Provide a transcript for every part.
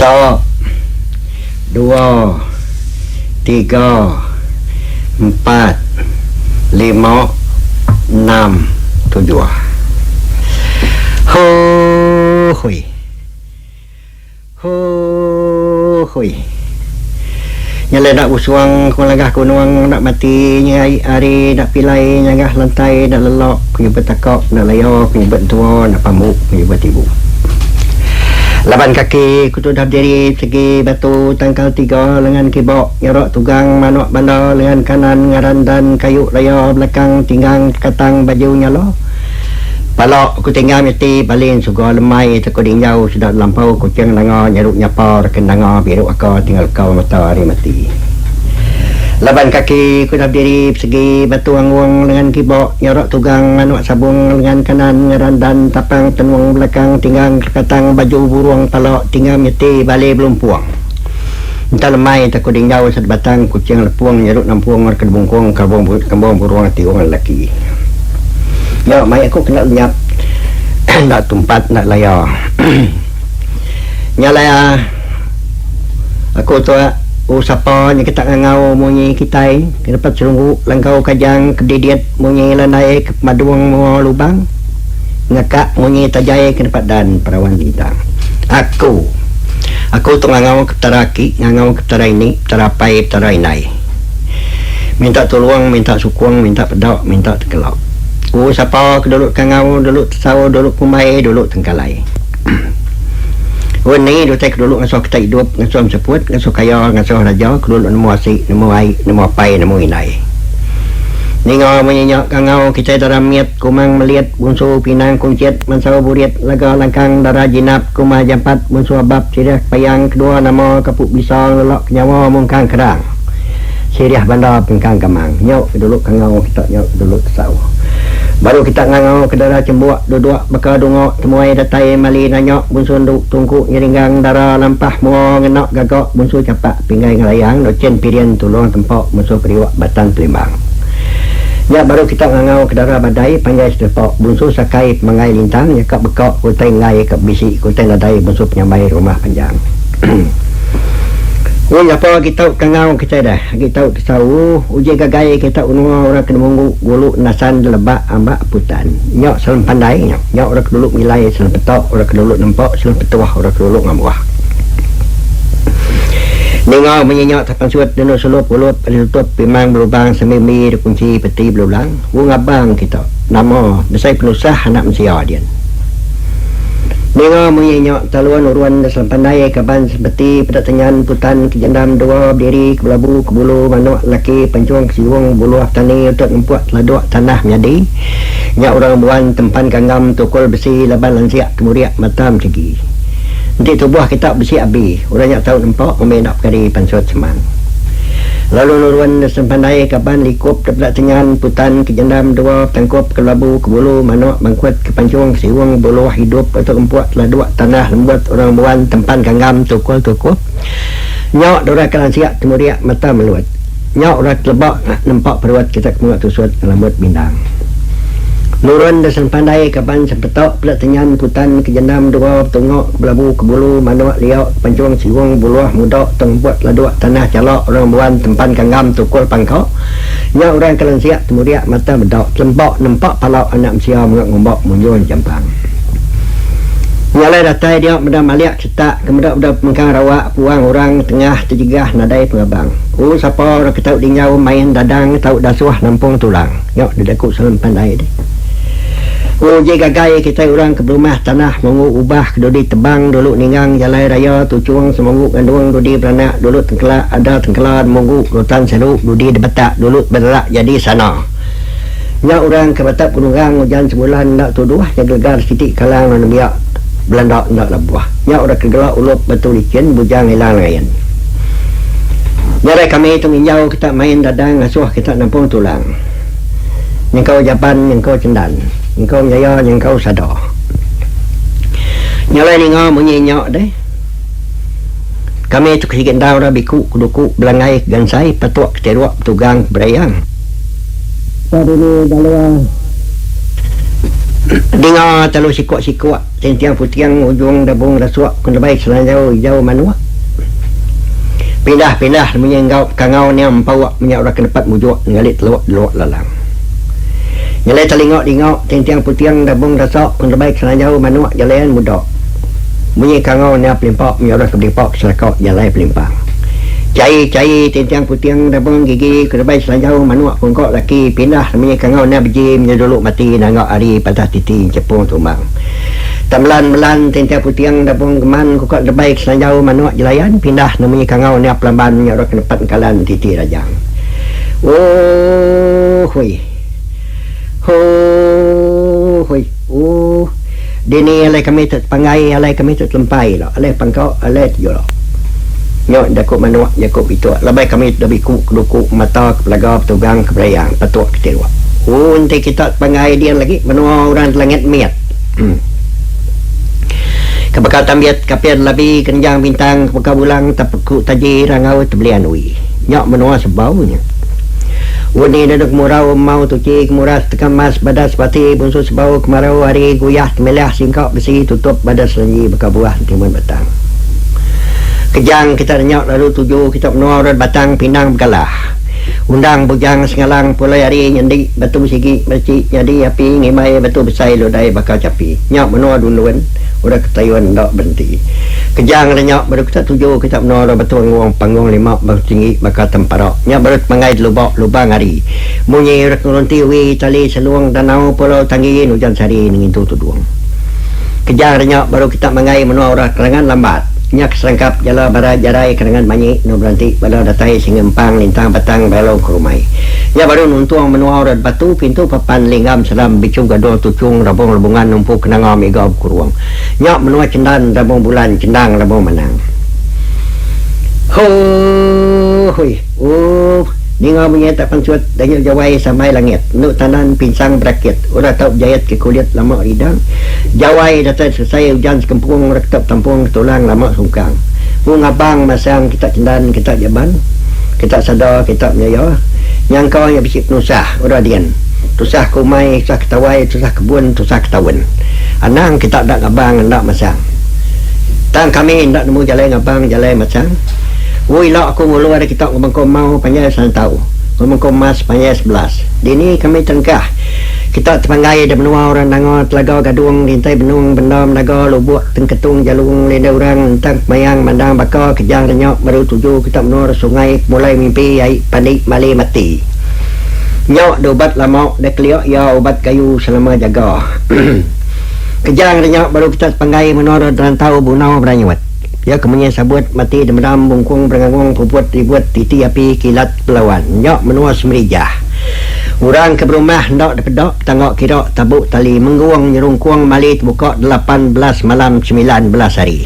Sa, dua, tiga, empat, lima, enam, tujuh. Hooii. Hooii. Nya alai enda busung ku ngelagah gunung enda mati nyenggai hari enda pilai nyanggah lantai enda lelok ku nyebut takok enda laya ku nyebut entua enda pamuk ku nyebut ibu. Laban kaki ku tudah bediri segi batu tangkal tiga lengan kiba nyarak tugang manuk banda lengan kanan ngaran dan kayu raya belakang tinggang kekatang baju nyala. Pala ku tinggal meti balin suga lemai teko dinjau sida lampau kuching nanga nyeru nyapa reken nanga biru aka tinggal leka mata ari mati. Laban kaki ku dah bediri pesegi batu angung lengan kiba nyarak tugang manuk sabung lengan kanan ngaran dan tapang tenung belakang tinggang kelekatang baju burung pala tinggal meti bali belumpung. Enta lemai teko dinjau sida batang kuching lepung nyeru nampung reken bungkung kabung kembung burung tiung lelaki. Nya mai aku kena lenyap enda tumpat enda laya. Nya alai aku tu u sapa nya kita ngangau munyi kitai ke dapat serunggu langkau kajang ke bedidit munyi landai ke pemadung mua lubang ngakak munyi tajai ke dapat dan perawan bintang. Aku aku tu ngangau ke petara aki ngangau ke petara ini petara apai petara indai. Minta tulung, minta sukung, minta peda, minta tekela. Ku sapa ke dulu kangau, dulu tesau, dulu kumbai, dulu tengkalai. Un ni utai ke dulu ngasuh kitai idup, ngasuh meseput, ngasuh kaya, ngasuh raja, ke dulu nemu asi, nemu ai, nemu apai, nemu indai. Ninga munyi nya kangau kitai dara mit, kumang melit, bunsu pinang kunchit, mansau burit, laga langkang, dara jinap, kuma jampat, bunsu abap, sirih kepayang, kedua nama, kapu bisa, ngelelak kenyawa, mungkang kerang. Sirih banda pengkang gamang. Nyau ke dulu kangau kita nyau ke dulu tesau. Baru kita ngangau ke dara chembuk duduk baka dunga temuai datai mali nanya bunsu endu tungku nyeringgang dara lampah mua ngena gaga bunsu chapak pinggai ngelayang nochin pirin tulung tempa bunsu periuk batang pelimbang. Nya baru kita ngangau ke dara badai panjai selepa bunsu sakai pemanggai lintang nyaka beka ke utai enggai ka bisi ke utai nadai bunsu penyambai rumah panjang. Ui apa agi tau kangau kitai dah agi tau tesau uji gagai kita menua orang ke nemunggu gulu nasan lebak ambak putan nya selem pandai nya nya orang ke dulu ngilai selem peta orang ke dulu nempa selem petuah orang ke dulu ngambuh ninga munyi nya tepansut dulu sulup ulup ditutup pimang belubang sembi-mbi dikunchi peti belulang wung abang kita nama besai penusah anak mensia din. Ninga munyi nya talun urun da selempandai kaban sebeti peda tenyan putan kejendam dua bediri ke belabu ke bulu manuk laki panjung ke siung buluh tani utut ngempuk teladuk tanah menyadi nya orang buan tempan ganggam tukul besi laban lansik temurik mata mechegi. Enti tubuh kita besi abi orang nya tau nempa ngambi enda pekari pansut semang. Lalu nurun da sempandai kaban likup da peda tenyan putan kejendam dua betangkup ke belabu ke bulu manuk bangkut ke panjung siung buluh idup atau empuk teladuk tanah lembut orang buan tempan ganggam tukul tukup nya dura ke lansik temurik mata melut nya orang teleba nempa perut kita ke menga tusut ngelambut bindang. Nurun da sempandai kaban sempetok peda tenyan putan ke jendam dua betunga ke belabu ke bulu manuk lia ke panjung siung buluh muda tong empuk teladuk tanah chala orang buan tempan ganggam tukul pangka Nya orang ke lensik temudik mata meda telempa nempa pala anak mensia menga ngumba munjun jampang. Nya alai datai dia meda malik setak ke meda meda pemengkang rawak puang orang tengah tejegah nadai pengabang. U sapa orang ke tau dinjau main dadang tau dasuh nampung tulang. Nya dijaku Salam Pandai deh. U uji gagai kitai orang ke berumah tanah munggu ubah ke dudi tebang dulu ninggang jalai raya tuchung semunggu ngandung dudi beranak dulu tengkela ada tengkela munggu rutan selu dudi debetak dulu bererak jadi sana. Nya orang ke batap gunungang ujan sebulan enda tuduh nya gelegar siti kalang lalu nembiak belanda enda lebuh. Nya orang ke gela ulup batu licin bujang ilang lain. Nya alai kami tu nginjau kita main dadang ngasuh kita nampung tulang. Nyengkau jaban nyengkau chendan. Nyengkau menjaya nyengkau sada. Nya alai ninga munyi nya deh. Kami tu ke sigi endar orang biku ke duku belangai ke gansai patuk ke teruk betugang ke berayang. Ka dini galua. Dinga telu sikuk-sikuk tinting puting ujung dabung rasuk kenebai selanjau ijau manuk. Pindah-pindah munyi enggau pekangau niang empauk menya orang ke nepat mujuk nenggali teluk deluk lalang. Nyelai telinga-dinga tinting puting dabung rasuk kenebai selanjau manuk jalayan muda. Munyi kangau niang pelimpa menya orang ke belipa ke selaka jalai pelimpang. Chai-chai tinting puting dabung gigi kenebai selanjau manuk pungka laki pindah munyi kangau niang beji menya dulu mati nangga ari patah titi enchepung tumbang. Temelan-melan tinting puting dabung geman kuka nebai ke selanjau manuk jelayan pindah nemunyi kangau nia pelamban nya orang ke nepat engkalan titi rajang. Ooh hui. Hoo hui. Ooh. Dini alai kami tu tepanggai alai kami tu telempai ila alai pangka alai tejula. Nya jaku manuk jaku pituk labai kami tu bebiku keduku mata ke pelaga petugang ke berayang petuk ke tiruk. Ooh enti kita tepanggai din lagi menua orang telangit mit. Ke baka tambit kapir labi kenjang bintang ke baka bulang tepeku taji rangau tebelian wi. Nya menua sebau nya. Undi duduk murau emau tuchi kemuras teka mas badas pati bunsu sebau kemarau hari guyah temilah singka besi tutup badas lenji baka buah entimun batang. Kejang kita nya lalu tuju kita menua urut batang pinang begalah. Undang bujang sengalang pulai hari nyendi batu sigi merechi nyadi api ngimbai batu besai ludai baka chapi. Nya menua dundun urut ketayun enda berenti. Kejang nya baru kita tuju kita menua urut batu anggung panggung lima batu tinggi baka tempara. Nya baru temangai deluba lubang hari. Munyi urut ngerunti wi tali selung danau pulau tanggi nujan sehari ngintu tudung. Kejar nya baru kita manggai menua urah kerangan lambat. Nya keserangkap jala bara jarai kerangan manyi enu beranti bala datai singa empang lintang batang belalau ke rumai. Nya baru nuntung menua urah batu pintu papan linggam selam bichu gadung tuchung rabung lebungan numpu kenanga miga bekurung. Nya menua chendan rabung bulan chendang rabung manang. Hooii. Ooh. Ninga munyi tak pansut Daniel Jawai sambai langit endu tanan pinsang berakit udah tau bejait ke kulit lama ridang Jawai datai selesai ujan sekempung reketap tampung ketulang lama sungkang Mu ngabang masang kita chendan kita jaban kita sada kita menyaya nyangka nya bisi penusah udah din tusah ke umai tusah ke tawai tusah kebun tusah ke taun anang kita enda ngabang enda masang tang kami enda nemu jalai ngabang jalai masang. Ui ila aku ngulu ari kita ngemengko mau panjai santau, ngemengko emas panjai sebelas. Dini kami terengkah. Kita tepanggai da menua orang Nanga Telaga Gadung Rintai Benung Benda Menaga Lubuk Tengketung Jalung Lindai Orang Entang Kemayang Mandang Baka Kejang Renyok Baru Tuju kita menua ra sungai Pemulai Mimpi Ai Pandi Mali Mati. Nya da ubat lama da kelia iya ubat kayu selama jaga. Kejang Renyok baru kita tepanggai menua ra Rantau Bunau Beranyut. Iya ke munyi sabut mati demedam bungkung berengangung puput ribut titi api kilat pelawan nya menua Semerijah. Orang ke berumah enda dipeda betangga kira tabu tali menggung nyerungkung mali tebuka 18 malam 19 hari.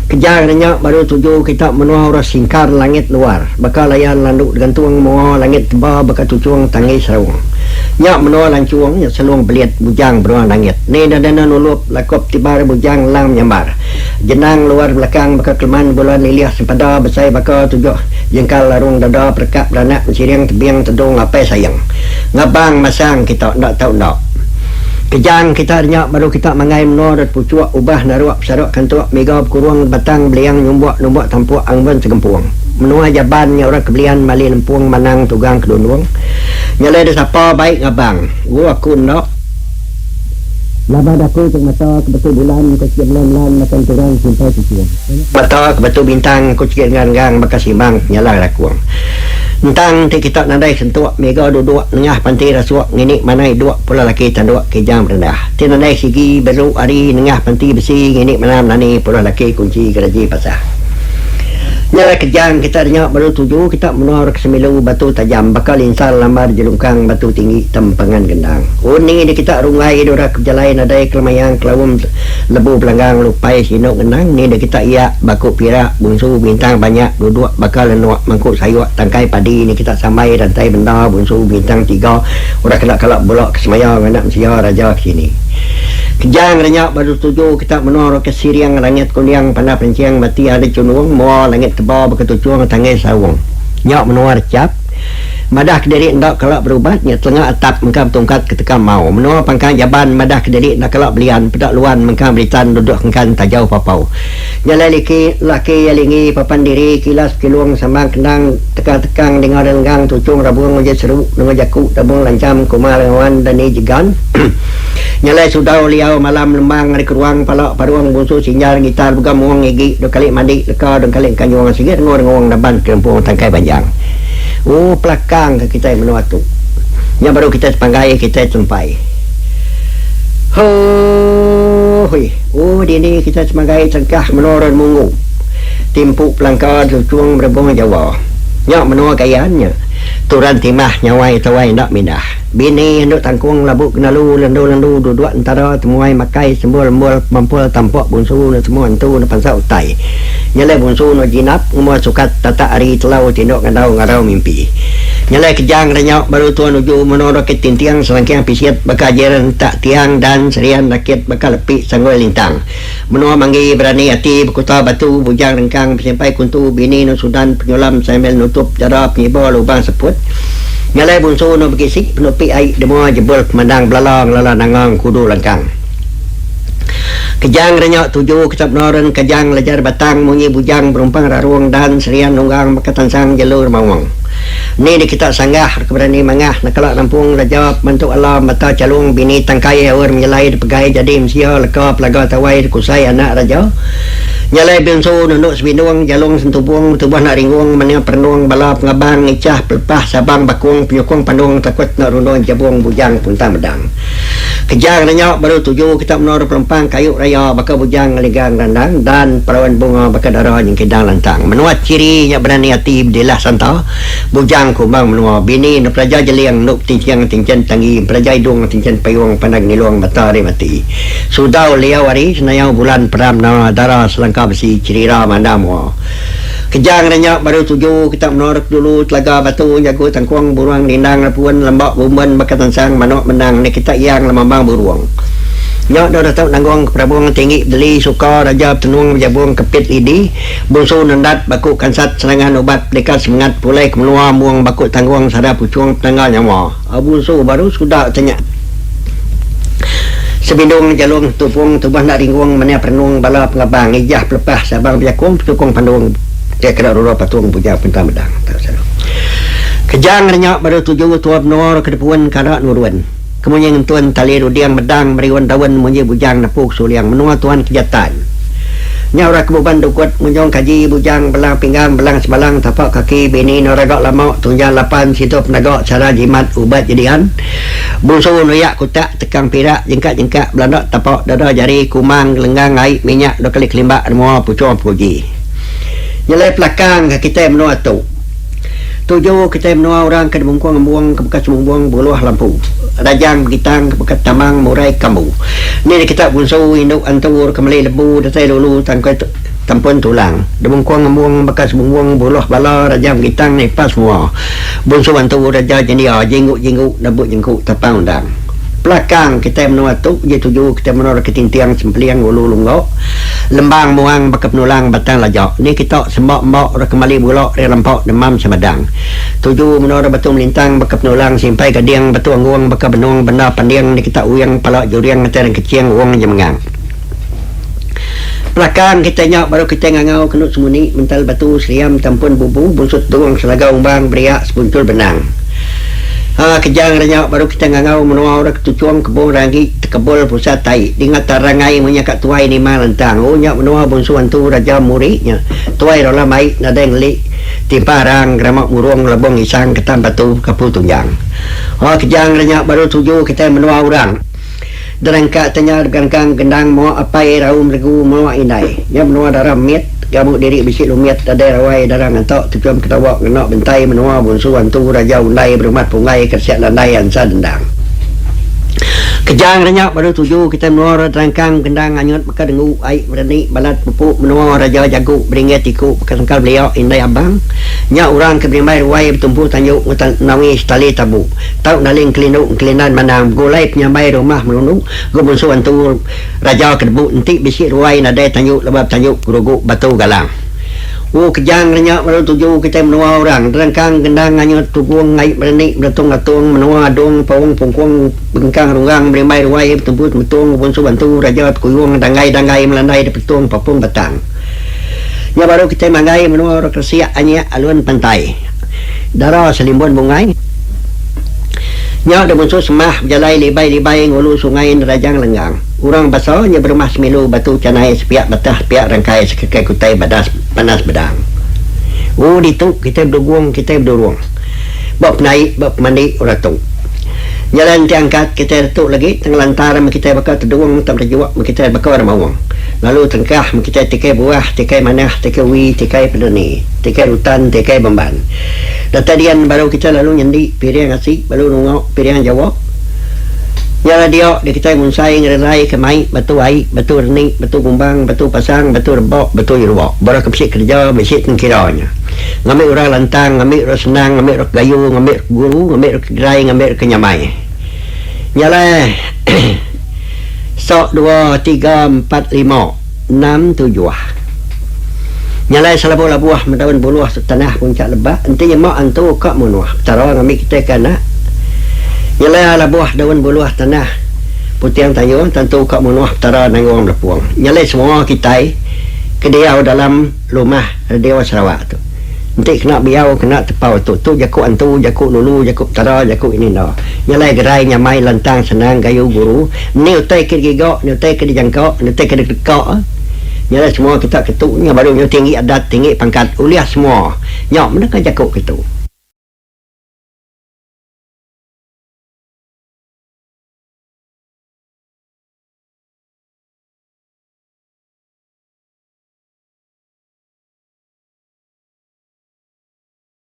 Kejar nya baru tuju kita menua orang singkar langit luar baka layan landu digantung mua langit teba baka tuchung tanggi serung. Nya menua lanchung nya selung belit bujang benua langit ni nadai nulup lakop tibar bujang lang menyambar. Jenang luar belakang baka keleman bulan lilih sempada besai baka tujoh jengkal larung dada perekak beranak ensiring tebing tedung apai sayang. Ngabang masang kita enda tau enda. Kejang kita nya baru kita manggai menua ret puchuk ubah naruk pesaruk kantuk miga bekurung batang beliang nyumbuk numbuk tampuk angben segempung. Menua jaban nya orang kebelian mali lempung manang tugang kedundung. Nya alai disapa baik ngabang. Gu aku enda. Laban aku tu mata ke batu bulan ku sigi melan-melan makan turang simpai kuching. Mata ke batu bintang ku sigi renggang-renggang baka simbang penyalang rakung. Entang ti kita nadai sentuk mega duduk nengah panti rasuk ngini manai duk pula laki tanduk kijang berendah. Ti nadai sigi beru ari nengah panti besi ngini manam nani pula laki kunchi geraji pasah. Nya alai kejang kita dinya baru tuju kita menua orang ke semilu batu tajam baka linsar lambar jelungkang batu tinggi tempengan gendang. Undi di kita runggai di orang ke bejalai nadai kelemayang kelaum lebu belanggang lupai sinu ngenang ni di kita iya baku pirak bunsu bintang banyak duduk baka lenuk mangku sayuk tangkai padi ni kita sambai rantai benda bunsu bintang tiga orang kena kala bula ke semaya nganak mensia raja ke sini. Kejang dinya baru tuju kita menua orang ke siring langit kunding panda perenching mati ari chundung mua langit teba baka tuchung tanggai saung. Nya menua rechap. Madah kediri enda kala berubat nya telenga atap mengkang betungkat keteka mau. Menua pangkang jaban madah kediri enda kala belian peda luan mengkang beritan duduk kengkan tajau papau. Nya alai liki laki iya linggi papan diri kilas pekilung sambang kendang teka tekang dinga lelenggang tuchung rabung uji seru nengah jaku dabung lancham kuma lengawan dani jegan. Nya alai sudau liau malam lembang ari keruang pala parung bunsu sinjar ngitar bega mung igi dua kali mandi leka dua kali engkanyung sigi rengung rengung naban kelempung tangkai panjang. Ooh pelakang ka kitai menua tu. Nya baru kitai sepanggai kitai tempai. Hooii ooh dini kitai semanggai terengkah menua orang munggu ti empu pelangka tuchung merebung Jawa. Nya menua Kayan nya. Turan timah nyawai tawai enda mindah. Bini endu tangkung labu kenalu lendu-lendu duduk entara temuai makai sembul embul pemampul tampuk bunsu ne semua entu ne pansa utai. Nyelai bunsu ne jinap ngumba sukat tatak ari telau tinduk ngandau ngarau mimpi. Nyelai kejang renya baru tua nuju menua rakit tinting selangking pisit baka ajir entak tiang dan serian rakit baka lepi sanggoi lintang. Menua manggi berani ati bekuta batu bujang rengkang besimpai kuntu bini ne sudan penyulam sambil nutup jara penyiba lubang seput. Nyalai bunsu ne begisi penupi ai demua jebul pemandang belala ngelala nanga engkudu langkang. Kejang renya tuju kita menoren kejang lejar batang munyi bujang berumpang rarung dan serian nunggang baka tansang jelu remaung. Ni dikita sanggah ke berani mangah nekala nampung raja pemantu ala mata chalung bini tangkai aur menyelai dipegai jadi mensia leka pelaga tawai dikusai anak raja. Nyalai binsu nunduk sebindung jalung sentubung betubuh enda ringgung menia perenung bala pengabang ngichah pelepah sabang bakung penyukung pandung takut enda rundung jabung bujang puntang medang. Kejang nya baru tuju kita menua pelempang kayu raya baka bujang ngeligang randang dan perawan bunga baka dara nyengkidang lantang. Menua chiri nya berani ati bedilah santa bujang kumbang menua bini enda pelajar jeling endu petinching tinchen tanggi pelajar idung tinchen payung pandang ngilung mata ari mati. Sudau liau ari senayau bulan peram na dara selangka besi cherira mandang mua. Kejang nya baru tuju kita menua dulu telaga batu jagu tangkung burung nindang lepun lembak bumben baka tansang manuk menang ni kita iyang lemambang burung. Nya dau datau nanggung ke perabung tinggi bedeli suka raja betenung bejabung kepit lidi bunsu nendat baku kansat serangan ubat pedeka semengat pulai ke menua mung baku tanggung sada puchung penangga nyawa. Bunsu baru suda te nya. Sebindung jalung tupung tubuh enda ringgung menia perenung bala pengabang ijah pelepah sabang bejakung penyukung pandung ke kena rura patung bujang pentang medang. Kejang renya baru tuju tua menua ke depun kala nurun. Kemunyi ngentun tali ruding medang meriun daun munyi bujang nepu kesuling menua tuan kejatan. Nya orang ke buban dukut ngunjung kaji bujang belang pinggang belang sebalang tapak kaki bini enda raga lama tunjang lapan situ penaga chara jimat ubat jedian. Bunsu nuyak kutak tekang pirak jengkak-jengkak belanda tapak dada jari kumang gelenggang ai minyak dua kali kelimbak nemua puchung penguji. Nyelai pelakang ka kitai menua tu. Tuju kitai menua orang ke dibungkung embung ke baka semumbung buluh lampu. Rajang begitang ke baka tamang murai kambu. Ni dikita bunsu indu antu ke meli lebu datai lulu tangkai tampun tulang. Dibungkung embung baka sebumbung buluh bala rajang begitang nipas mua. Bunsu antu raja jendia jinggu-jinggu dabu jengku tapang undang. Pelakang kitai menua tu ji tuju kitai menua reki tinting sempeling ulu lungga lembang muang baka penulang batang laja ni kita semba emba re kemali bula re lempa demam semedang tuju menua re batu melintang baka penulang simpai gading batu anggung baka benung benda panding ni kita uing pala juring atai rengkeching wong jemengang. Pelakang kitai nya baru kitai ngangau kenu semuni mental batu seriam tampun bubu bunsut dung selaga umbang beriak sebuncul benang. Haa kejang re nya baru kitai ngangau menua orang ketuchung kebung ranggi tekebul pusat tai dinga tarangai munya ka tuai nimang lentang oh nya menua bunsu antu raja muri nya tuai rola mai nadai ngeli timpa arang gerama murung lebung isang ketam batu kapu tunjang. Haa kejang re nya baru tuju kitai menua orang. Derangka tenya degangkang gendang moa apai raum regu moa indai. Nya menua dara mit, gamu diri bisi lumit nadai rawai dara nganta tuchum ketawa ngena bentai menua bunsu antu raja undai berumah punggai keresak landai ansa dendang. Kejang renya baru tuju kitai menua ra derangkang gendang anyut baka denggu ai bereni balat pupu menua raja jagu beringgit iku baka sengkal belia indai abang. Nya orang ke berimbai ruai betumpu tanju enggau nawi setali tabu. Tau naling kelindu engkelindan manang begulai penyambai rumah melundu gu munsu antu raja ke debu enti bisi ruai nadai tanju leba betanju gerugu batu galang. O kejang renya baru tuju kitai menua orang derengkang gendang nganyut tugung ai merenik beletung atung menua adung paung pungkung bengkang runggang berimbai ruai betempu temetung bunsu bantu raja tekuyung danggai danggai melandai dipetung papung batang. Nya baru kitai manggai menua orang keresik anyik alun pantai dara selimbun bungai. Nya da bunsu semah bejalai libai libai ngulu sungai nerajang lenggang. Urang basa nya berumah semilu batu chanai sepiak batah sepiak rangkai sekekai kutai badas panas bedang. U ditu kitai bedugung kitai bedurung ba penai ba pemandi orang tu. Jalai enti angkat kitai retu lagi tengelantar meh kitai baka tedung tau tejuk meh kitai baka remaung. Lalu tengkah meh kitai tikai buah tikai manah tikai wi tikai pedeni tikai rutan tikai bemban. Datai dian baru kitai lalu nyendi piring asi balu nunga piring jawa. Nya lah dia deh kitai ngunsai ngerelai ke mai batu ai, batu reni, batu gumbang, batu pasang, batu reba, batu jerua. Bala ke bisi kereja bisi tengkira nya. Ngambi orang lantang, ngambi orang senang, ngambi orang gayu, ngambi orang guru, ngambi orang gerai, ngambi orang nyamai. Nya lah Sok dua tiga empat lima enam tujuh. Nya alai selabuh labuh medaun buluh setanah puncak lebak enti nyema antu ka munuh Petara ngambi kitai ke anak. Nya alai labuh daun buluh tanah puting tanjung tentu ka munuh Petara nanggung melepung. Nya alai semua kitai ke diau dalam rumah radio Sarawak tu enti kena biau kena tepau tu tu jaku antu jaku lulu jaku Petara jaku ini enda. Nya alai gerai nyamai lantang senang gayu guru ni utai ke digiga ni utai ke dijangka ni utai ke dikedeka. Nya alai semua kita ke tu nya baru nyau tinggi adat tinggi pangkat ulih semua nya meda ka jaku kitu.